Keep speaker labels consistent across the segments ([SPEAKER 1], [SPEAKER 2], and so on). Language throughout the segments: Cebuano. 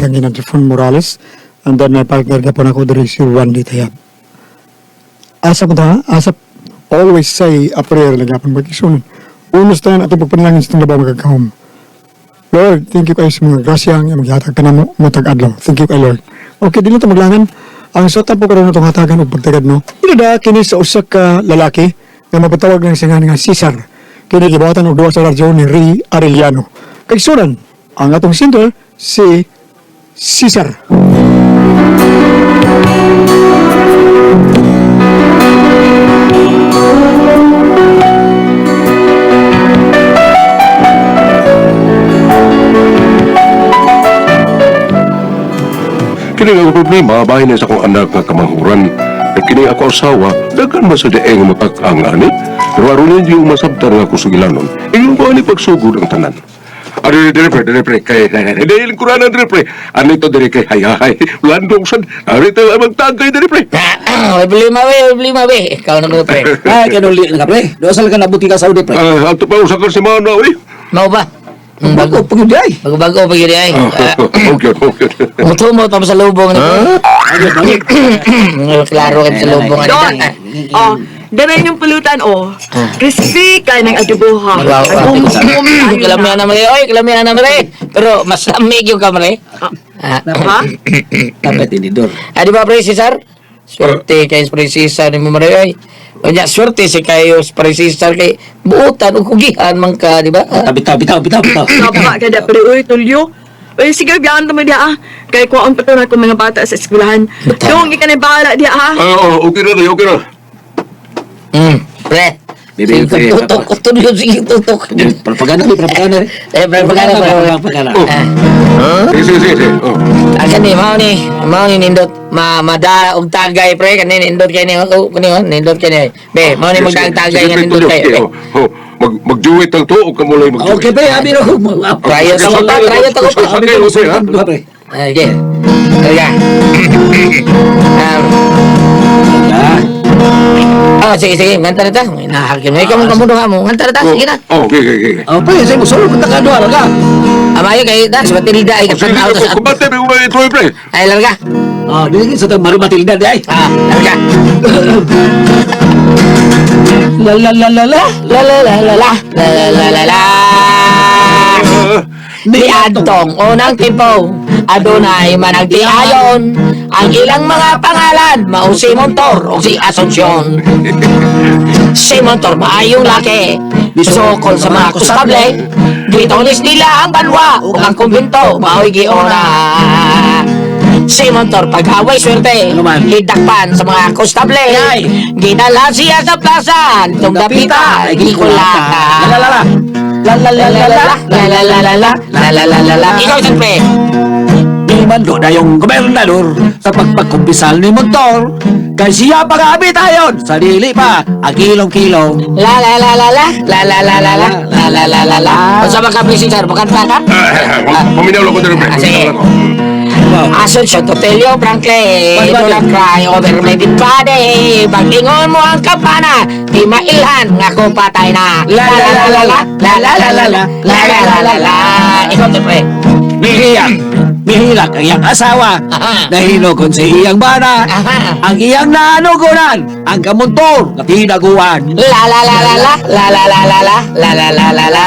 [SPEAKER 1] Danginan Trifon Morales, and then my partner gapon ako diri si Randy Tayab. Asa ko ta, asa always say a prayer lang gapon magkisunan. Unos tayo ato pagpanalangin sa itong labaw magkakahom. Lord, thank you kayo sa mga grasya nga maghatag ka namo mutag adlaw. Thank you kay Lord. Okay, dili ta maglangan. Ang sota po karon atong hatagan og pagtagad no. Ina kini sa usa ka lalaki nga mapatawag lang siya nga Cesar. Kini gibuhatan og duwa sa radyo ni Ray Arellano. Kay suran ang atong singer si Cesar.
[SPEAKER 2] Kini ang problema, bahin na sa akong anak nga kamanghuran. At kini ako asawa, daghan man sa daeng matak-ang ani. Pero aron ninyo masabtan nga ako sugilanon. Ingon ko ani pagsugod ang tanan. Ano dire pre, dire pre, kay dahil kuranan dire pre. Ano ito dire kay hay hay. Landong sad. Ano ito magtagay dire pre.
[SPEAKER 3] Ah, may problema we, may problema we. Ikaw na ko pre.
[SPEAKER 4] Ay, kanuli na ka, pre. Doon sa ka nabuti ka sa Saudi, pre.
[SPEAKER 2] Ah, ato pa usa ka semana oy.
[SPEAKER 3] Mao ba?
[SPEAKER 4] Bago,
[SPEAKER 3] Bago,
[SPEAKER 4] pag ay.
[SPEAKER 3] bago-bago pa yun ay.
[SPEAKER 2] Ah, okay, okay.
[SPEAKER 3] Mutumo pa sa lubong ni pre. Klaro kay sa lubong ani.
[SPEAKER 5] Don! Oh, dala yung pulutan, oh. Crispy kay ng adobo, ha.
[SPEAKER 3] Wow,
[SPEAKER 5] Ang bum-bum, ayun
[SPEAKER 3] Kalamian
[SPEAKER 5] na.
[SPEAKER 3] na mare, oy, kalamian na mare. Pero mas lamig yung kamare. Ah,
[SPEAKER 5] Ha?
[SPEAKER 4] Dapat tinidor.
[SPEAKER 3] ah, di ba pre Cesar? Swerte kay pre Cesar ni mo mare oy. Unya swerte si kayo pre Cesar kay buotan ug kugihan man ka, di ba? Ah.
[SPEAKER 4] Bitaw, bitaw, bitaw, bitaw.
[SPEAKER 5] Napa ka da, pero uy, tulyo. Uy, sige, biyahan ta mo diya, ah. Kay kuwaon pa to na akong mga bata sa eskwelahan. Dong, ikaw na bahala diya, ha.
[SPEAKER 2] Ah, oh, okay na, okay na.
[SPEAKER 3] Pre.
[SPEAKER 4] Bibi,
[SPEAKER 3] Sige,
[SPEAKER 4] pre,
[SPEAKER 3] tutok, tutok, sige, tutok.
[SPEAKER 4] Propaganda, pre, propaganda.
[SPEAKER 3] Eh, propaganda,
[SPEAKER 4] propaganda.
[SPEAKER 2] Oh.
[SPEAKER 3] Ah.
[SPEAKER 2] Sige, sige, sige. Oh.
[SPEAKER 3] Ah, kani, mao ni nindot, ma mada og tagay pre, kani nindot kay ni, oh, kani oh, nindot kay ni. Be, mao ni
[SPEAKER 2] Sige,
[SPEAKER 3] magdaag tagay
[SPEAKER 2] sige,
[SPEAKER 3] nga
[SPEAKER 2] pre,
[SPEAKER 3] nindot
[SPEAKER 2] tuloy.
[SPEAKER 3] kay.
[SPEAKER 2] Sige,
[SPEAKER 3] Be.
[SPEAKER 2] oh, oh. Mag magduet ang to o kamulay magduet.
[SPEAKER 4] Okay, pre, abi na ko.
[SPEAKER 3] Prayo sa ko pa, prayo ta ko pa.
[SPEAKER 2] Sakay, okay, ha?
[SPEAKER 4] Pre.
[SPEAKER 3] Ah, Okay. Kaya. Oh, sige, sige, nganta na ta. Nahakim na ikaw mong kamundo ka mo. Nganta na ta, sige na.
[SPEAKER 2] Oh, okay, okay, okay.
[SPEAKER 4] Oh, pre, sa mo solo punta ka doon, ka.
[SPEAKER 3] Amayo kay da, si Matilda ay
[SPEAKER 2] Oh, sige,
[SPEAKER 3] katanaw ta sa.
[SPEAKER 2] kumbate, may umay ito, pre.
[SPEAKER 3] Ay, larga.
[SPEAKER 4] Oh, dili sa tang Maru Matilda di ay.
[SPEAKER 3] Ah, larga.
[SPEAKER 4] La la la la la.
[SPEAKER 3] La la la la la la la la la.
[SPEAKER 2] Ah,
[SPEAKER 3] Ni adtong unang tipo, adunay managtiayon. Ang ilang mga pangalan, mao si Montor o si Asuncion. Si Montor maayong laki, sokol sa mga kustable. Gitulis nila ang banwa ug ang kumbento, mao'y giuna. Si Montor paghaway swerte,
[SPEAKER 4] Ano man?
[SPEAKER 3] hidakpan sa mga kustable.
[SPEAKER 4] Ay!
[SPEAKER 3] Gidala siya sa plaza, itong dapita,
[SPEAKER 4] Ay,
[SPEAKER 3] gikulata.
[SPEAKER 4] La la la la. La la la la la.
[SPEAKER 3] La la la la la la la la la la. Ikaw siyempre.
[SPEAKER 4] Di man do na yung gobernador sa pagpagkumpisal ni Montor. Kay siya pag-abi tayo sa dili pa, ang kilong-kilong.
[SPEAKER 3] La la la la la la la la la la la la la la la. Unsa man ka pre Cesar? Makanta ka?
[SPEAKER 2] ah, paminaw lang ko dito, pre.
[SPEAKER 3] Ah, sige.
[SPEAKER 2] Paminaw lang ko.
[SPEAKER 3] Asuncion Totelio Franklin,
[SPEAKER 4] Bye,
[SPEAKER 3] do
[SPEAKER 4] bye.
[SPEAKER 3] not cry over my dead body. Pag-ingon mo ang kampana, di mailhan nga ko patay na. La la la la la la la la la la la la la la la. Ikaw siyempre.
[SPEAKER 4] Mihiyang, mihilak ang iyang asawa.
[SPEAKER 3] Aha.
[SPEAKER 4] Nahilogon sa iyang bana.
[SPEAKER 3] Aha.
[SPEAKER 4] Ang iyang nanugunan, ang kamontor, na tinaguan.
[SPEAKER 3] La la la la la la la la la la la la la la la.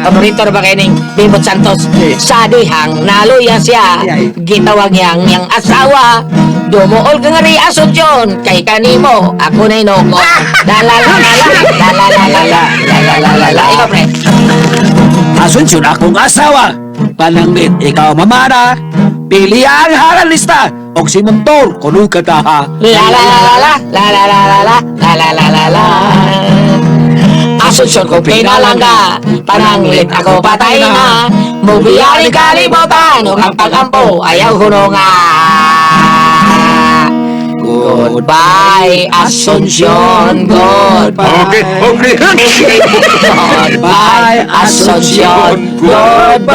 [SPEAKER 3] Paborito na ba kayo ning Bimot Santos? Sa dihang naluya siya, gitawag niyang niyang asawa. Dumuol ka nga ri Asuncion, kay kanimo, ako na'y noko. La la la la la la la la la la la la la la la. Ikaw pre.
[SPEAKER 4] Asunsyon akong asawa. Panangbit, ikaw mamana. Pili ang haralista. Og si Montor, kuno ka taha.
[SPEAKER 3] La la la la la la la la la la la la la la la. Asunsyon ko pinalangga, pananglit ako patay na. Mubiyari kalimutan, ug ang pagampo ayaw hununga. Goodbye, Asunsyon, goodbye.
[SPEAKER 2] Okay, okay.
[SPEAKER 3] Goodbye, Asunsyon, goodbye.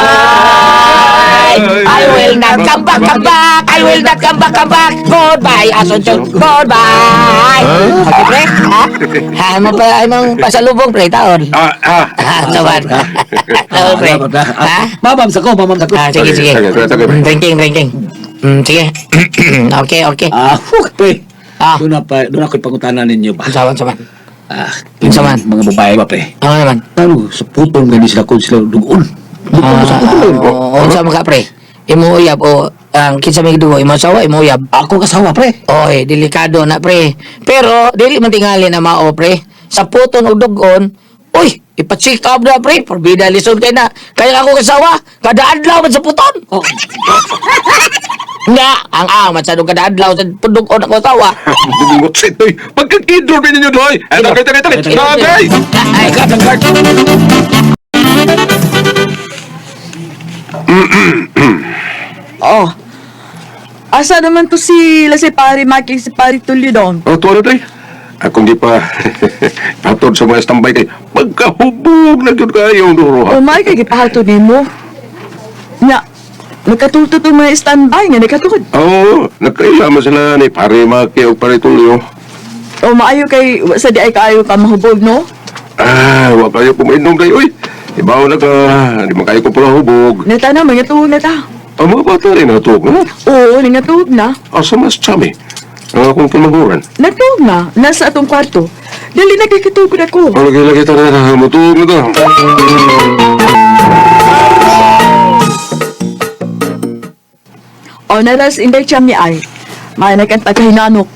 [SPEAKER 3] I will not come back, come back. I will not come back, come back. Goodbye, Asunsyon, goodbye. Okay, pre? Ha? Ha, mo pa imong pasalubong pre taon.
[SPEAKER 2] Ah, ah.
[SPEAKER 3] Ha, sawan. Taon pre. Ha?
[SPEAKER 4] Mamam sa ko, mamam sa ko.
[SPEAKER 3] Ah, sige, sige.
[SPEAKER 2] Sige, sige, sige, pre.
[SPEAKER 3] Drinking, drinking. Sige. Okay, okay.
[SPEAKER 4] Ah, fuck, pre.
[SPEAKER 3] Ah.
[SPEAKER 4] Doon na pa, doon ako'y pangutana ninyo ba?
[SPEAKER 3] Sawan, sawan.
[SPEAKER 4] Ah,
[SPEAKER 3] Unsa man?
[SPEAKER 4] mga babae ba, pre?
[SPEAKER 3] Ano naman?
[SPEAKER 4] Ano, sa putol gani sila kung sila dugon. Dugon sa putol.
[SPEAKER 3] Ah, unsa man ka pre? Imo uyab o ang kinsa may dugo imo asawa imo uyab.
[SPEAKER 4] Ako kasawa, pre.
[SPEAKER 3] Oy, delikado na pre. Pero dili man tingali na mao pre. Sa puton og dugon, uy, ipa-check up na pre. Porbida lisod kay na. Kaya ako kasawa, kada adlaw man sa puton.
[SPEAKER 4] Oh,
[SPEAKER 3] Nga, ang ang man sa kada adlaw sa dugon ako asawa.
[SPEAKER 2] Dumungot sa ito'y. Pagkakidro rin ninyo doy. Ay, tagay, tagay, tagay. Tagay!
[SPEAKER 3] Ay,
[SPEAKER 4] kat ang card.
[SPEAKER 5] Oh. Asa naman to si si pare Maki, si pare Tulio doon?
[SPEAKER 2] Oh, tuwa na tayo. Akong di pa patod sa mga standby kay pagkahubog na gyud kayo duro ha.
[SPEAKER 5] Oh my, kay gipahato nimo. Nya, nagkatulto to mga standby nga nagkatukod.
[SPEAKER 2] Oo, nagkaila man sila ni pare Maki o pare Tulio.
[SPEAKER 5] Oh, maayo kay wa sa di ay kaayo ka mahubog, no?
[SPEAKER 2] Ah, wa kayo kumainom tayo, uy. Ibaw na ka, di man kayo ko pala hubog.
[SPEAKER 5] Nata na, mga tuog na ta.
[SPEAKER 2] Ang mga bata rin natuog na.
[SPEAKER 5] Oo, nangatuog na.
[SPEAKER 2] Asa mas chami. Ang akong pamaguran.
[SPEAKER 5] Nagtuog na. Nasa atong kwarto. Dali nagkikitugod ako.
[SPEAKER 2] Oh, lagi lagi tara na, mutuog na to.
[SPEAKER 5] O, naras inday cham ni ay. Maanag ang pagkahinanok.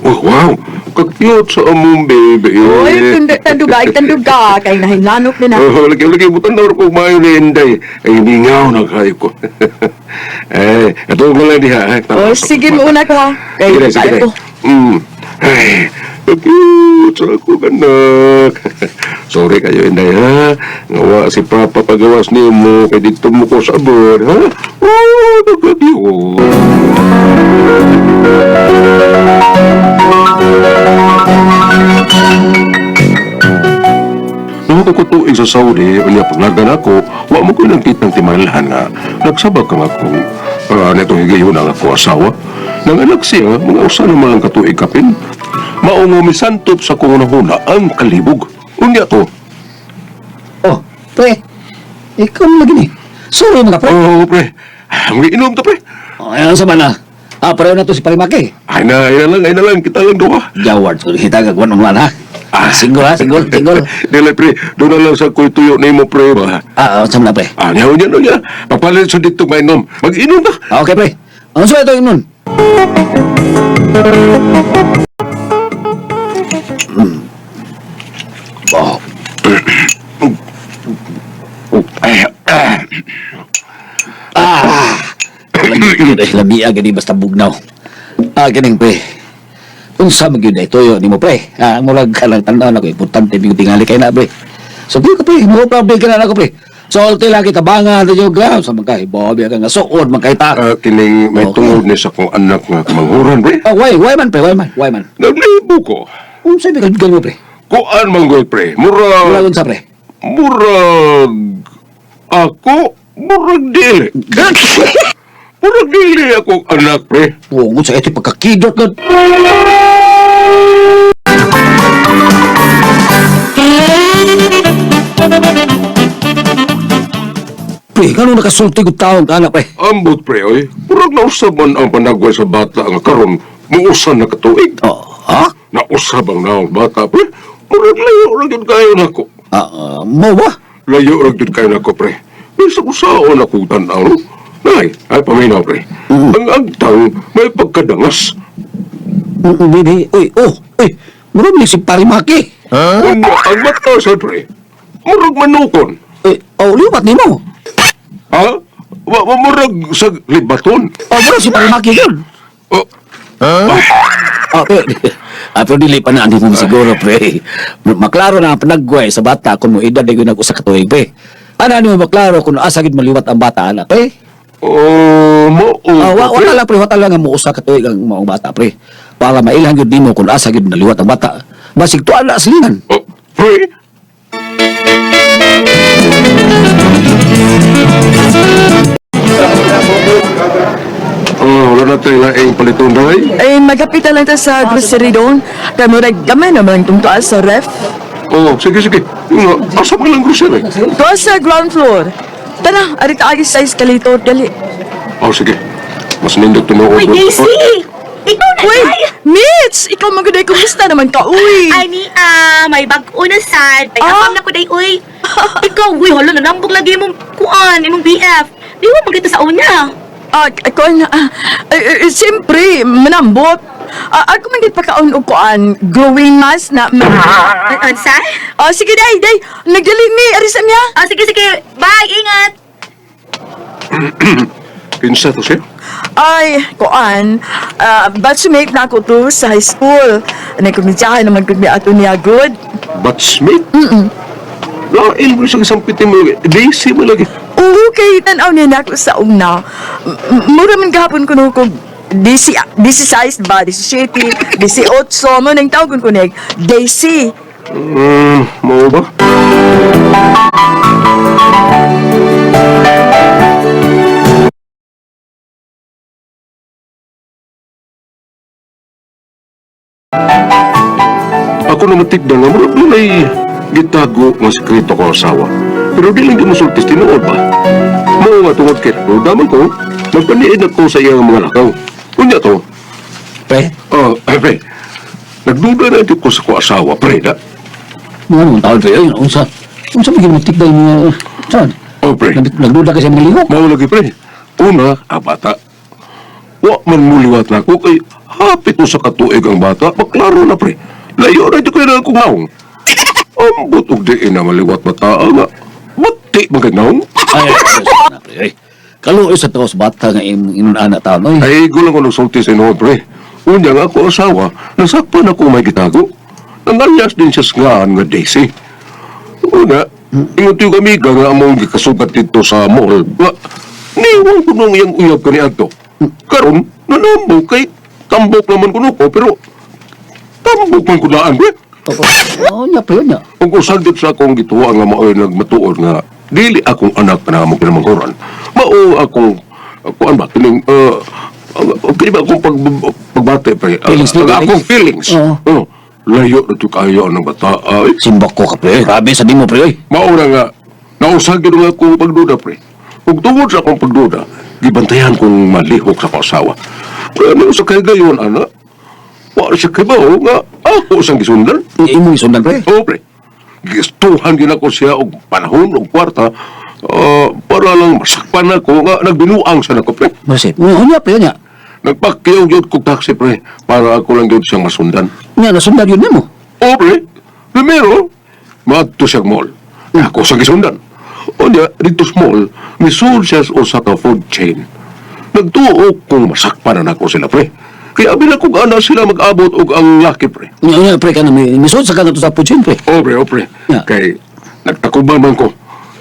[SPEAKER 2] Oh, wow, ka-cute sa among baby.
[SPEAKER 5] Oy, tanduga, ay tanduga. Kay nahinanok na na.
[SPEAKER 2] Oh, lagi lagi butan daw ko mayo ni Inday. Ay ningaw na kayo ko. Eh, ito mo lang diha. Eh.
[SPEAKER 5] O, sige muna ko ha. Kay
[SPEAKER 2] Sige, sige.
[SPEAKER 5] tayo ko.
[SPEAKER 2] Ay, cute sa ako anak. Sorry kayo Inday ha. Ngawa si Papa pagawas nimo kay dito mo ko sa abroad ha. Oh, nagka-cute. Nung ako tuig sa Saudi, unya paglagan ako, wa mo ko nang kitang timalhan nga. Nagsabag ka nga kung netong higayon ang ako asawa. Nang anak siya, mga usa naman ang katuig kapin. Mao nga misantop sa kong nahuna ang kalibog. Unya to.
[SPEAKER 4] Oh, pre. Ikaw mo lagi ni. Sorry mga pre.
[SPEAKER 2] Oh, pre. Magiinom ta, pre.
[SPEAKER 4] Oh, ayan sa mana. Ah, pareho na to si Parimaki.
[SPEAKER 2] Ay na, ay na lang, kita lang duha.
[SPEAKER 4] Jaward, so kita gagawin ng ha. Ah, single ha, single, single.
[SPEAKER 2] Dili, pre. Doon na lang sa kuy tuyo nimo, pre. Ba?
[SPEAKER 4] Ah, sa mana pre.
[SPEAKER 2] Ah, niya, niya, niya. Papalit sa dito mainom. Mag-inom ta.
[SPEAKER 4] Ah, okay pre. Ano sa ito yun nun? Oh,
[SPEAKER 2] Ay, ah.
[SPEAKER 4] ah. Lami ay lami gani basta bugnaw. Ah, ganing pre. Unsa man gyud ay tuyo nimo pre. Ah, murag ka lang tan-aw nako importante big tingali kay na pre. So di ko pre, mo problem ka na nako pre. So ulti lang kita banga na yung ground sa mga hibobi ka nga suod man kay ta.
[SPEAKER 2] Ah, kining may
[SPEAKER 4] Okay.
[SPEAKER 2] tungod ni sa kong anak nga kamanghuran, pre.
[SPEAKER 4] Ah, why man pre, why man, why man.
[SPEAKER 2] Naglibo ko.
[SPEAKER 4] Unsa bi ka mo pre?
[SPEAKER 2] Kuan man gud, pre.
[SPEAKER 4] Murag
[SPEAKER 2] Murag,
[SPEAKER 4] unsa pre?
[SPEAKER 2] murag, ako, murag dili. Murag dili ako anak, pre.
[SPEAKER 4] Wong sa ito pagkakidot gud. Pre, ngano nakasulti gud taon ka anak pre?
[SPEAKER 2] Ambot, pre, oy. Murag nausab man ang panagway sa bata nga karon muusan na katuig.
[SPEAKER 4] Oh, ha?
[SPEAKER 2] Nausab ang naong bata, pre. Murag layo ra gyud kayo nako.
[SPEAKER 4] Ah, ah, mo ba?
[SPEAKER 2] Layo ra gyud kayo nako, pre. Bisa usaon ako tan-aw, no? Nay, ay paminaw, pre. Ang agtang may pagkadangas.
[SPEAKER 4] Hindi, uy, oh, uy. Murag ni si Parimaki.
[SPEAKER 2] Unya, ang mata sa pre. Murag manukon.
[SPEAKER 4] Uy, oh, liwat nimo.
[SPEAKER 2] Ha? Wa wa murag sa libaton.
[SPEAKER 4] Oh, murag si Parimaki yun.
[SPEAKER 2] Oh,
[SPEAKER 4] Ah, pero, ah, pero dili pa na andi mo siguro, pre. Maklaro na ang panagway sa bata kung mo edad na yun nag-usa ka tuig, pre. Ana ni mo maklaro kung asa gid maliwat ang bata ana, pre.
[SPEAKER 2] oh, mo.
[SPEAKER 4] Ah, wa wala lang pre, wala lang nga muusa ka tuig ang maong bata, pre. Para mailhan gyud nimo kung asa gid naliwat ang bata. Basig tuan na aslinan.
[SPEAKER 2] Oh, pre. Oh, Wala na tayo laing paliton day.
[SPEAKER 5] Ay, magkapitan lang ta sa grocery doon. Kay murag gamay naman itong tuas sa ref.
[SPEAKER 2] Oh, sige, sige. Nga, asa man lang grocery?
[SPEAKER 5] Tuas sa ground floor. Tara, ari ta agi sa escalator, dali.
[SPEAKER 2] Oh, sige. Mas nindot tinuod.
[SPEAKER 6] Uy, JC! Ikaw na,
[SPEAKER 5] Uy,
[SPEAKER 6] day!
[SPEAKER 5] Mitch! Ikaw maguday, kumusta naman ka, uy?
[SPEAKER 6] Ay, ni, ah, may bag-o na sad. Ay,
[SPEAKER 5] Ah?
[SPEAKER 6] afam na ko day, uy. Ikaw, uy, hala, nanambog lagi imong kuan, imong BF. Di mo magkita sa una.
[SPEAKER 5] Ah, kuan, eh, eh, siyempre, manambot. Ah, ako man gid pakaon og kuan, glowing mask na.
[SPEAKER 6] Unsa?
[SPEAKER 5] Ah, sige day, day. Nagdali mi, ari sa miya.
[SPEAKER 6] Ah, sige, sige. Bye, ingat.
[SPEAKER 2] Kinsa to siya?
[SPEAKER 5] Ay, kuan, batchmate na ako to sa high school. Nagkumidyahan naman gud mi ato niya good.
[SPEAKER 2] Batchmate? Lain mo siyang isang pitim mo lagi. Daisy mo lagi.
[SPEAKER 5] Oo, kay tanaw niya na ako sa una. Mura man gahapon kuno ko DC, DC size ba, 17, 18, mo nang tawag ko nig, Daisy.
[SPEAKER 2] Mao ba? Ako na matigda nga murag dunay gitago nga sekreto ko asawa. Pero di lang di mosultis tinuod ba? Mao nga tungod kay duda man ko, nagpaniid ako sa iyang mga lakaw. Unya to,
[SPEAKER 4] Pre,
[SPEAKER 2] oh, ay pre, nagduda na di ko sa ko asawa, pre na.
[SPEAKER 4] mga anong taon pre, ay, unsa, unsa maging matigday mo, saan?
[SPEAKER 2] Oh, pre.
[SPEAKER 4] Nagduda ka sa mga lihok.
[SPEAKER 2] Mao lagi pre. Una, ang bata. Wa man muliwat na ako kay hapit ko sa katuig ang bata. Maklaro na pre. Layo na ito kayo na akong naong. Ambot og diin na maliwat bata nga. Mati man kay naong.
[SPEAKER 4] Ay, ay, ay, na, pre, ay. Kaluoy sa taos bata nga inun ana taon, oy.
[SPEAKER 2] Ay, gulang ko nagsulti sa inuod pre. Unya nga ako asawa, nasakpan ako may gitago. Nangalyas din siya sa ngaan nga Daisy. Una, ingot yung amiga nga among gikasugat dito sa mall. Nga, niwang ko nung iyang uyab kani adto. Karon, nanambo kay tambok naman kuno ko, pero tambok man kunaan pre.
[SPEAKER 4] Opo. Oo, nya, pre, nya.
[SPEAKER 2] Kung usagdot sa akong gituwa nga mao'y nagmatuod nga dili akong anak na mo kinamanghuran. Mao akong kuan ba kining kini ba akong pagbate pre.
[SPEAKER 4] Feelings
[SPEAKER 2] Ang
[SPEAKER 4] ni,
[SPEAKER 2] akong feelings.
[SPEAKER 4] Oo.
[SPEAKER 2] Oh, layo na to kayo ng bata. Ay,
[SPEAKER 4] Simbak ko ka, pre. Grabe sa di mo, pre, oy.
[SPEAKER 2] mao na nga nausag gyud nga akong pagduda pre. Ug tungod sa akong pagduda, gibantayan kong malihok sa akong asawa. Pero ano sa kay gayon ana? Wa siya kay bao nga ako sang gisundan.
[SPEAKER 4] Imong isundan, pre.
[SPEAKER 2] Oo, pre. Gistuhan gid ako siya og panahon og kwarta para lang masakpan ako nga nagbinuang sa nako pre.
[SPEAKER 4] Masip. Oo, nya, pre, nya.
[SPEAKER 2] Nagpakyaw gyud kog taxi pre para ako lang gyud siyang masundan.
[SPEAKER 4] Nya, nasundan yun nimo.
[SPEAKER 2] Oo, pre. Primero, maadto siya mall. Ako sa gisundan. Unya, dito sa mall, misuod siya sa usa ka food chain. Nagtuo kung masakpan na nako sila, pre. Kaya abi na kog ana sila mag-abot og ang laki, pre.
[SPEAKER 4] Nya, nya, pre, kana may misod sa kana to sa puchin, pre.
[SPEAKER 2] Oh, pre, oh, pre.
[SPEAKER 4] Yeah.
[SPEAKER 2] Kay nagtakuban man ko.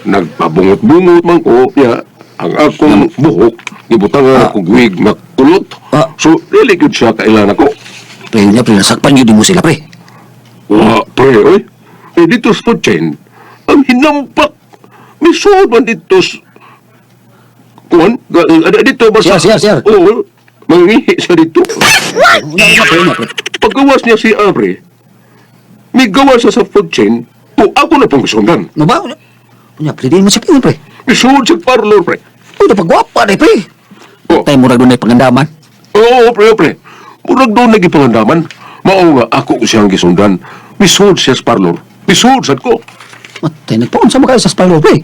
[SPEAKER 2] Nagpabungot-bungot man ko. Ya, ang akong buhok, gibutangan
[SPEAKER 4] Ah.
[SPEAKER 2] ako wig nga kulot.
[SPEAKER 4] Ah.
[SPEAKER 2] So, dili gyud siya kailan ako.
[SPEAKER 4] Pre, nya, pre, nasakpan yun mo sila, pre.
[SPEAKER 2] Wa, pre, oy. Eh, dito sa food chain, ang hinampak. May suod man dito sa... Kuan? Dito ba sa...
[SPEAKER 4] Siya, siya, siya.
[SPEAKER 2] Oo, mangihi siya dito.
[SPEAKER 4] Nya, nya, pre, nya, pre.
[SPEAKER 2] Paggawas niya si Abre, may gawa siya sa food chain, o ako na pong sundan.
[SPEAKER 4] Ano ba? Nya, pre, di mo siya, pre.
[SPEAKER 2] May suod siya parlor, pre.
[SPEAKER 4] Uy, napagwapa na, pre.
[SPEAKER 2] Oh.
[SPEAKER 4] Tayo murag doon ay pangandaman.
[SPEAKER 2] Oo, pre, pre. Murag doon nagipangandaman. Mao nga ako siyang gisundan. Misuod siya sa parlor. Misuod sad ko.
[SPEAKER 4] Matay, nagpaon sa makayo sa spiro, pre.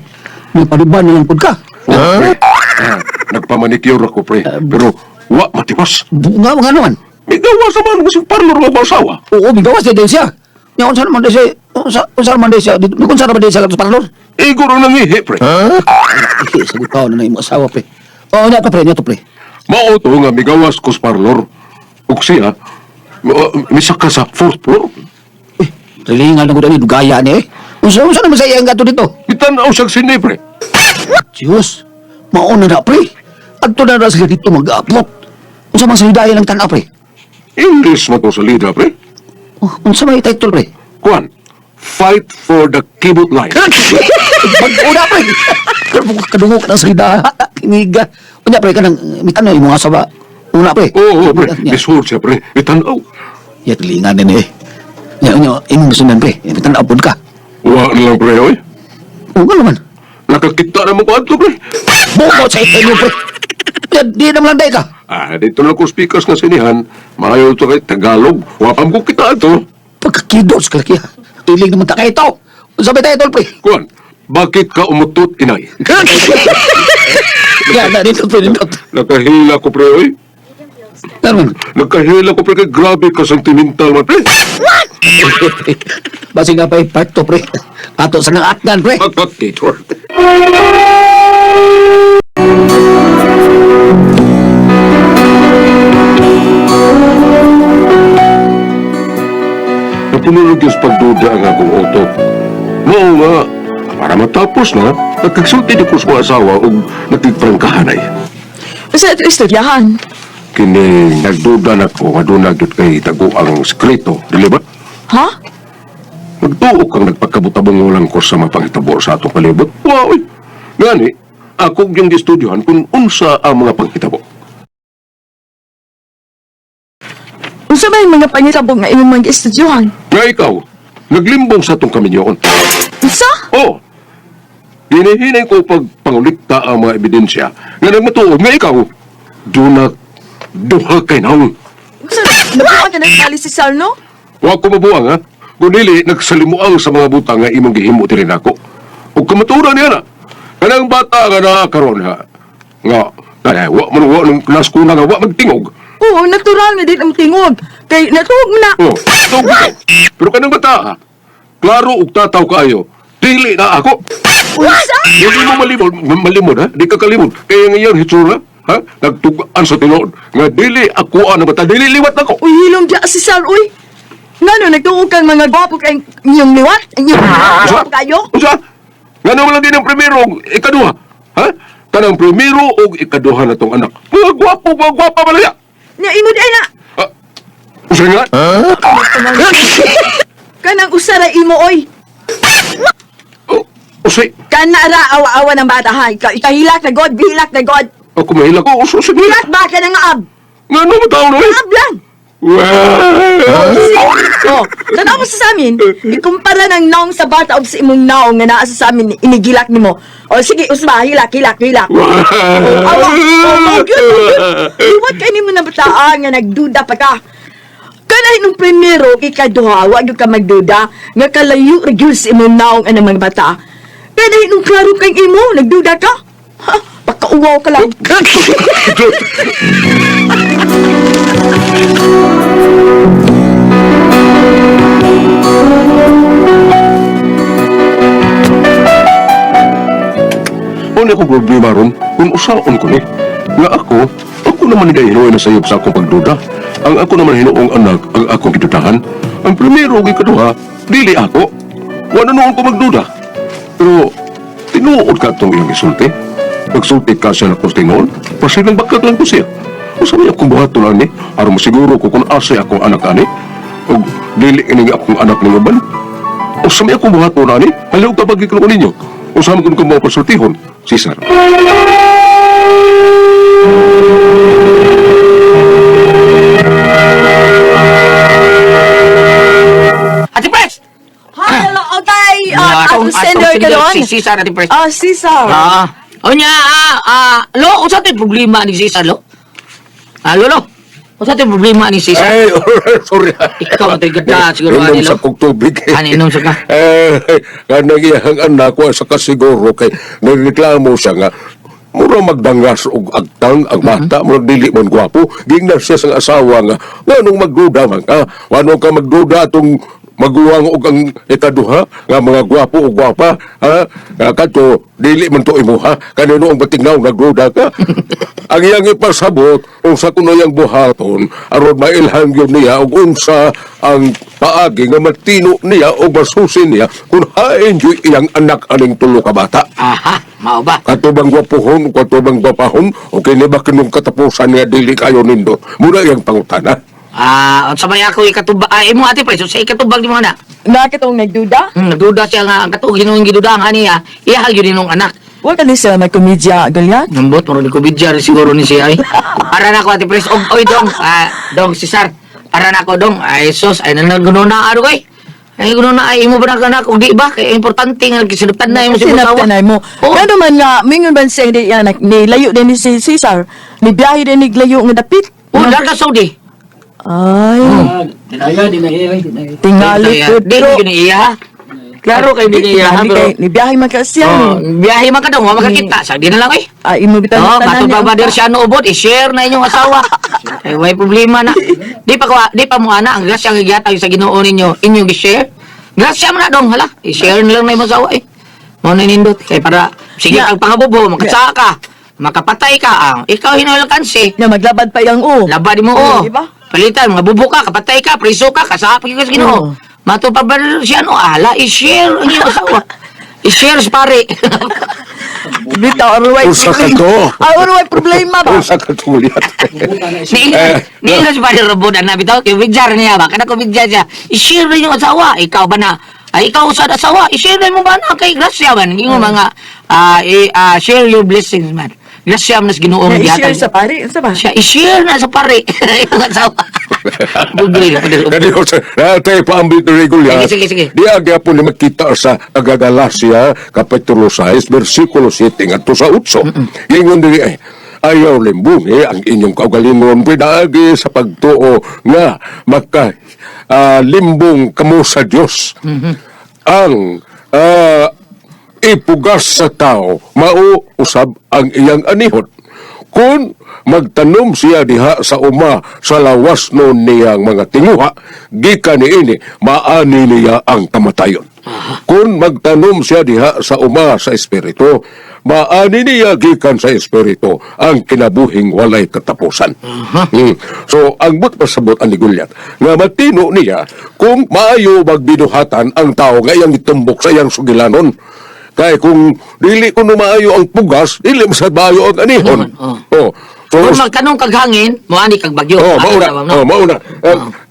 [SPEAKER 4] Nagpaluban na lang pud ka.
[SPEAKER 2] Oh, pre. Ah, nagpamanicure ako, pre. Pero wa matiwas.
[SPEAKER 4] Nga, mga naman.
[SPEAKER 2] May gawa sa man kasi parlor nga asawa.
[SPEAKER 4] Oo, bigawas din siya. Nya, unsa naman din siya, unsa naman din siya, dito, unsa naman din siya sa parlor.
[SPEAKER 2] Igor ang nangihi, pre.
[SPEAKER 4] Eh, sagot pa na na imong asawa, pre. Oo, nya to, pre, nya to, pre.
[SPEAKER 2] Mao to nga migawas ko sa parlor. Ug siya, misaka sa fourth floor.
[SPEAKER 4] Uy, rilingan na ko dali, dugaya ni eh. Unsa naman sa iyang gato dito?
[SPEAKER 2] Gitan-aw siya sine, pre.
[SPEAKER 4] Diyos, mauna na, pre. Adto na na sila dito mag-upload. Unsa man sa hidaya ng tanaw, pre?
[SPEAKER 2] English man to sa lida, pre.
[SPEAKER 4] Oh, unsa may title, pre?
[SPEAKER 2] Kuan, fight for the keyboard line.
[SPEAKER 4] Pag-una, pre. Pero kung kadungog ka ng salida, kiniga. Unya, pre, kanang, mitano, imong asawa. Una, pre.
[SPEAKER 2] Oo, pre.
[SPEAKER 4] Nya.
[SPEAKER 2] Lisod siya, pre. Itanaw.
[SPEAKER 4] Ya, tilingan din eh. Nya, nya, imong gusto pre. Tanaw pod ka.
[SPEAKER 2] Wa na lang, pre, oy.
[SPEAKER 4] Oo nga naman.
[SPEAKER 2] Nakakita na mo ko ato, pre.
[SPEAKER 4] Bukod sa ito pre. Ya, di naman lang ka.
[SPEAKER 2] Ah, dito lang ko speakers nga sinihan. Maayo to kay Tagalog. Wapam ko kita ato.
[SPEAKER 4] Pagkakidos ka laki. Tiling naman ta kay ito. Sabi tayo, tol, pre.
[SPEAKER 2] Kuan, bakit ka umutot, inay?
[SPEAKER 4] Ya, na, dito, pre, dito.
[SPEAKER 2] Nakahila ko, pre, oy.
[SPEAKER 4] Naman.
[SPEAKER 2] Nagkahila ko, pre, kay grabe ka sentimental man, pre.
[SPEAKER 4] Basi nga pa part 2, pre. Ato sa nang atnan, pre.
[SPEAKER 2] Pagkaktitor. Napunulog yung pagduda ang akong utok. Noong nga, para matapos na, nagkagsulti di ko sa asawa o nagkigprangkahanay.
[SPEAKER 5] Sa ito istoryahan.
[SPEAKER 2] Kini nagduda na ko, nga doon nagyod kay tago ang sekreto, dili ba?
[SPEAKER 5] Ha?
[SPEAKER 2] Nagtuo kang nagpagkabutabong lang ko sa mga panghitabo sa atong palibot. Wow! Oy. Gani, ako yung gistudyohan kung unsa ang mga panghitabo.
[SPEAKER 5] Unsa ba yung mga pangitabo nga imong mga estudyohan?
[SPEAKER 2] Nga ikaw, naglimbong sa atong kaminyoon.
[SPEAKER 5] Unsa?
[SPEAKER 2] Oh, hinihinay ko pag pangulikta ang mga ebidensya nga nagmatuod nga ikaw, dunak, duha kay naong.
[SPEAKER 5] Unsa? Nabuang ka nagtali si Sal, no?
[SPEAKER 2] Wa ko mabuang ha, kung dili nagsalimuang sa mga butang nga imong gihimo diri nako. Ug kamatuoran niya na, kanang bata nga naa karon ha, nga, kaya wa man wa nung naskuna nga wa magtingog.
[SPEAKER 5] Oo, natural nga din ang tingog. Kay natuog mo na.
[SPEAKER 2] Oh, tug ikaw. Pero kanang bata ha, klaro ug tataw kaayo, dili na ako.
[SPEAKER 5] Unsa?
[SPEAKER 2] Hindi mo malimod, malimod ha? Di ka kalimod. Kaya ngayon, hitsura, ha? Nagtugaan sa tinuod. Nga dili ako ang bata, dili liwat ako.
[SPEAKER 5] Uy, hilom diya si Sal, uy. Ngano, nagtuog kang mga gwapo kay inyong liwat? Inyong gwapo kayo?
[SPEAKER 2] Unsa? Nga naman lang din ang primero ug ikaduha. Ha? Kanang primero ug ikaduha na tong anak. Mga gwapo, mga gwapa malaya.
[SPEAKER 5] Nya imo di ay na.
[SPEAKER 2] Ah, unsa nga?
[SPEAKER 5] Kanang usara imo, oy.
[SPEAKER 2] Oh, usay.
[SPEAKER 5] Kana ra awa-awa ng bata ha. Ikahilak na god, bihilak na god.
[SPEAKER 2] Ako mahilak ko, usay.
[SPEAKER 5] Hilak ba ka ng ab?
[SPEAKER 2] Nga naman tao na eh.
[SPEAKER 5] Ab lang.
[SPEAKER 2] Wow!
[SPEAKER 5] Oh, tanaw mo sa amin, ikumpara ng naong sa bata og sa imong naong nga naa sa amin inigilak nimo. O sige, usba, hilak, hilak, hilak. Oh, awa, oh, oh, gyud, oh, gyud. Liwat kay nimo na bataan nga nagduda pa ka. Kanay nung primero ikaduha, wa gyud ka magduda nga kalayo ra gyud sa imong naong anang mga bata. Kanay nung klaro kay imo, nagduda ka. Ha, pakauwaw ka lang.
[SPEAKER 2] Ano akong problema ron kung usaon ko ni. Nga ako, ako naman ni hinuoy na sayop sa akong pagduda. Ang ako naman hinuong anak ang akong gidudahan. Ang primero ug ikaduha, dili ako. Wala noon ko magduda. Pero tinuod ka itong iyong isulti. Nagsulti ka siya na kung tinuod, pasilang bakat lang ko siya. Usa may akong buhaton ani, aron masiguro ko kung asay akong anak ani. Ug dili ini akong anak ning uban. Usa may akong buhaton ani, haliw ka pagikon ko ninyo. Usa man kun ko mo pasultihon, Cesar.
[SPEAKER 3] Ate Pres!
[SPEAKER 5] Hi, hello, okay. Ako sender ka doon.
[SPEAKER 3] Si Cesar, Ate Pres.
[SPEAKER 5] Ah, Cesar.
[SPEAKER 3] Ah. Unya, lo, unsa tay problema ni Cesar, lo? Ah, lolo. Unsa tay problema ni Cesar?
[SPEAKER 2] Ay, sorry.
[SPEAKER 3] Ikaw ang trigger siguro,
[SPEAKER 2] Inom
[SPEAKER 3] ani,
[SPEAKER 2] sa
[SPEAKER 3] lo.
[SPEAKER 2] kong tubig.
[SPEAKER 3] Ani, inom sa ka.
[SPEAKER 2] Eh, kanang iyang anak ko sa kasiguro kay nagreklamo siya nga mura magdangas og agtang ang bata, mura dili man gwapo. Gingnan siya sa asawa nga nganong magduda man ka, nganong ka magduda atong maguwang og ang ikaduha nga mga gwapo o gwapa ha nga kadto dili man to imuha kanino ang batingnaw nagduda ka ang iyang ipasabot unsa kuno iyang buhaton aron mailhan gyud niya og unsa ang paagi nga matino niya o masusi niya kung hain gyud iyang anak aning tulo ka bata.
[SPEAKER 3] Aha, mao ba?
[SPEAKER 2] Kato bang gwapuhon, kato bang gwapahon, o kini ba kinong katapusan niya dili kayo nindot. Muna iyang pangutana.
[SPEAKER 3] Ah, unsa may ako ikatubag, imo Ate Pres, unsa ikatubag nimo na?
[SPEAKER 5] Bakit ang nagduda?
[SPEAKER 3] Nagduda siya nga ang katong hinuong gidudahan niya, iya gyud ninong anak.
[SPEAKER 5] Wa ka ni sila may komedya, Goliath.
[SPEAKER 3] Nambot, murag ni kubidya rin siguro ni siya ay. Para na ako, Ate Pres. Og, oy, dong. Ah, dong, si Sar. Para na ako, dong. Ay, sus. Ay, nanaguno na, ano kay? Ay, guno na, ay, imo ba na kanak? Kung di ba? Kaya importante nga, sinabtan na imo si asawa.
[SPEAKER 5] Sinabtanay mo.
[SPEAKER 3] Oo.
[SPEAKER 5] Kano man nga, mingon man siya, hindi yan, nilayo din ni si Cesar. Nibiyahe din ni layo nga dapit.
[SPEAKER 3] Oh, larga Saudi.
[SPEAKER 5] Ay,
[SPEAKER 4] Dinaya, dinaya, dinaya.
[SPEAKER 5] tingali po.
[SPEAKER 3] Di, di, di, iya. Klaro kay di niya, ha,
[SPEAKER 5] Tingali
[SPEAKER 3] pero...
[SPEAKER 5] kay, nibiyahe man ka siya.
[SPEAKER 3] Oh, biyahe man ka dong, wa makakita. Sa di na lang eh.
[SPEAKER 5] Ay, imo bitan
[SPEAKER 3] Oh,
[SPEAKER 5] tanan
[SPEAKER 3] kato
[SPEAKER 5] niya.
[SPEAKER 3] pa ba dir siya no ubod, i-share na inyong asawa. Ay, way problema na. Di pa mo ana ang grasya nga gihatag sa Ginoo ninyo, inyong gi-share. Grasya man na dong, hala. I-share na lang na imong asawa eh. Mao na nindot kay para sige
[SPEAKER 5] Yeah.
[SPEAKER 3] kag pangabubo, makatsaa ka, makapatay ka, ah. Ikaw hinalkansi.
[SPEAKER 5] Nga maglabad pa yang o.
[SPEAKER 3] Laba di mo
[SPEAKER 5] Oh,
[SPEAKER 3] oh.
[SPEAKER 5] di ba?
[SPEAKER 3] Palitan, mga bubo ka, kapatay ka, priso ka, kasapa ka sa Ginoo.
[SPEAKER 5] Oo.
[SPEAKER 3] Mato pa ba siya no, ala, i-share ang iyong asawa. I-share sa pare.
[SPEAKER 5] Bitaw, arway
[SPEAKER 2] Usa ka to.
[SPEAKER 5] Ah, arway problema ba?
[SPEAKER 2] Usa ka to, Goliath.
[SPEAKER 3] Ni ni si pare robot na bitaw kay bigjar niya ba? Kana ko bigjar siya. I-share rin yung asawa. Ikaw ba na? Ay, ikaw sa asawa, i-share rin mo ba na kay grasya man. Ingon mga share your blessings man. Grasya man sa Ginoo
[SPEAKER 5] Na
[SPEAKER 3] nga
[SPEAKER 5] i-share
[SPEAKER 3] gihatag.
[SPEAKER 5] sa pare, unsa ba?
[SPEAKER 3] Siya i-share na sa pare. Yung asawa. Bugli na pare.
[SPEAKER 2] Kani sa natay paambit ni Goliath.
[SPEAKER 3] Sige, sige, sige.
[SPEAKER 2] Di gyapon ni makita sa Galacia kapitulo 6 bersikulo 7 ngadto sa 8. Ingon diri ay ayaw limbungi ang inyong kaugalingon pinaagi sa pagtuo nga maka limbong kamo sa Dios. Ang ipugas sa tao mao usab ang iyang anihon. Kung magtanom siya diha sa uma sa lawas no niyang mga tinguha, gikan niini maani niya ang kamatayon. Kung magtanom siya diha sa uma sa espiritu, maani niya gikan sa espiritu ang kinabuhing walay katapusan. So, ang but pasabot ang ni Goliath, nga matino niya kung maayo magbinuhatan ang tao nga iyang itumbok sa iyang sugilanon. Kay kung dili kuno maayo ang pugas, dili masad maayo ang anihon.
[SPEAKER 3] Oh.
[SPEAKER 2] Oh. So,
[SPEAKER 3] Kung magtanong kag hangin, moani kag bagyo.
[SPEAKER 2] oh,
[SPEAKER 3] Ano
[SPEAKER 2] mauna.
[SPEAKER 3] tawag, no?
[SPEAKER 2] Oh, mauna.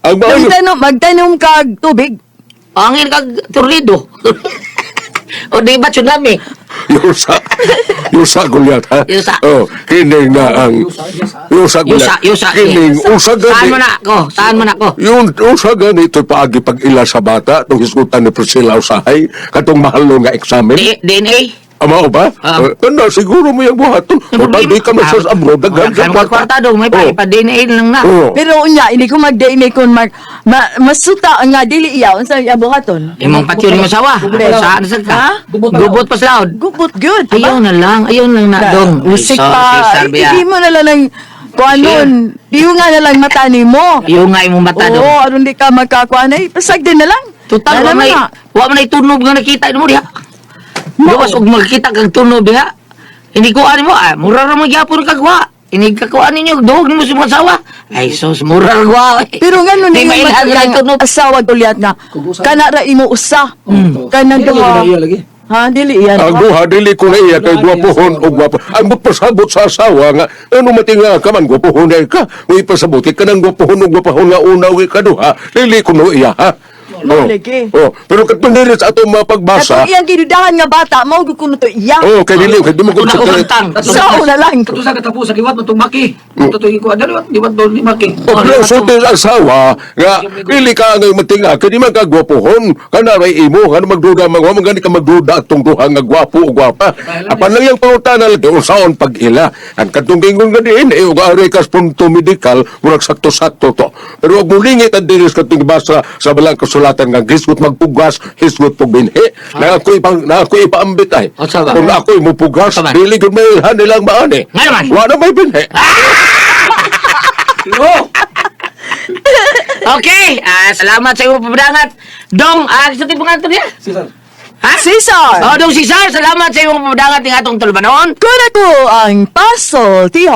[SPEAKER 2] Ang maayo
[SPEAKER 5] Magtanom, magtanom kag tubig.
[SPEAKER 3] Hangin kag tornado. O di ba tsunami?
[SPEAKER 2] Yusa. Yusa Goliath, ha?
[SPEAKER 3] Yusa.
[SPEAKER 2] Oh, kining na ang Yusa
[SPEAKER 3] Yusa,
[SPEAKER 2] Goliath.
[SPEAKER 3] yusa.
[SPEAKER 2] Kining usa
[SPEAKER 3] Saan
[SPEAKER 2] gani.
[SPEAKER 3] mo na ako? Saan mo na ako?
[SPEAKER 2] Yun, usa gani ito paagi pag ila sa bata, itong hisgutan ni Priscilla usahay, katong mahal nga examen.
[SPEAKER 3] DNA?
[SPEAKER 2] Ama o ba?
[SPEAKER 3] Ah.
[SPEAKER 2] Kana, siguro mo yung buhaton. O di ka man sa abroad, daghan sa
[SPEAKER 3] kwarta. Kwarta dong, may pa,
[SPEAKER 2] Oh.
[SPEAKER 3] ipa-DNA lang na.
[SPEAKER 2] Oh.
[SPEAKER 5] Pero unya, hindi ko mag-DNA kung mag, masuta nga dili iya unsa iya buhaton.
[SPEAKER 3] Imong patyo ni masawa. Saan sa ka?
[SPEAKER 5] Ha?
[SPEAKER 3] Gubot pa sa laod.
[SPEAKER 5] Gubot good, di ba?
[SPEAKER 3] Ayaw na lang, ayaw na lang na dong.
[SPEAKER 5] Usik
[SPEAKER 3] So,
[SPEAKER 5] pa.
[SPEAKER 3] si Sarbia.
[SPEAKER 5] Hindi mo na lang ng kuanon. Di nga na lang mata ni mo.
[SPEAKER 3] Ayaw nga imong mata dong.
[SPEAKER 5] Oo, aron di ka magkakuan ay pasag din na lang.
[SPEAKER 3] Total,
[SPEAKER 5] Wala
[SPEAKER 3] wa may,
[SPEAKER 5] na.
[SPEAKER 3] wa man ay tunob nga nakita mo diha. Gawas og magkita kag tunob diha. Hindi ko ani mo, ah, mura ra man gyapon kag wa. Ini kakuan ninyo, duhog nimo sa mga asawa. Ay sus, mura ra wa.
[SPEAKER 5] Pero nga nun
[SPEAKER 3] Di
[SPEAKER 5] yung
[SPEAKER 3] mailhan
[SPEAKER 5] matag-
[SPEAKER 3] nga tunob.
[SPEAKER 5] asawa Goliath nga. Kana ra imo usa. Kanang
[SPEAKER 4] Dili
[SPEAKER 5] duha.
[SPEAKER 4] na iya lagi.
[SPEAKER 5] Ha, dili iya.
[SPEAKER 2] Ang duha dili ko na iya kay gwapohon o gwapo. Ang pasabot sa asawa nga ano matinga ka man gwapohon ay ka. Uy pasabot kay kanang gwapohon o gwapohon nga una o ikaduha dili ko no iya ha.
[SPEAKER 5] Mao lagi.
[SPEAKER 2] Oh, pero katong dili sa atong mapagbasa.
[SPEAKER 5] Katong iyang gidudahan nga bata, mao gud kuno to iya.
[SPEAKER 2] Oh, kay dili kay di mo
[SPEAKER 3] Una
[SPEAKER 2] ko
[SPEAKER 3] ko kantang.
[SPEAKER 5] Sao na lang.
[SPEAKER 4] Kato sa katapusan liwat man tong maki. Kato to ikuan liwat liwat do ni maki.
[SPEAKER 2] Oh, pero sulti sa asawa nga dili ka ngay matinga kay di man ka gwapohon kana ray imo kana magduda man wa man gani ka magduda atong duha nga gwapo o gwapa. Apan lang yang pangutana lagi unsaon pag-ila. Ang kadtong gingon nga diin eh ug ari kas punto medikal murag sakto-sakto to. Pero og mulingit ang diris katong gibasa sa balang kasulatan nga hisgot magpugas, hisgot pug binhi. Na ako ipang na ako ipaambit ay.
[SPEAKER 3] O, sa ba?
[SPEAKER 2] Kung ako mupugas,
[SPEAKER 3] Sa ba?
[SPEAKER 2] dili gud may nilang maani.
[SPEAKER 3] Nga naman.
[SPEAKER 2] Wa na may binhi.
[SPEAKER 3] Okay, salamat sa imong papadangat. Dong, sa tipong ato niya.
[SPEAKER 4] Cesar.
[SPEAKER 3] Ha?
[SPEAKER 5] Cesar.
[SPEAKER 3] Oh, Dong Cesar, salamat sa imong papadangat ng atong tulbanon.
[SPEAKER 5] Kuna ko ang puzzle, tiho.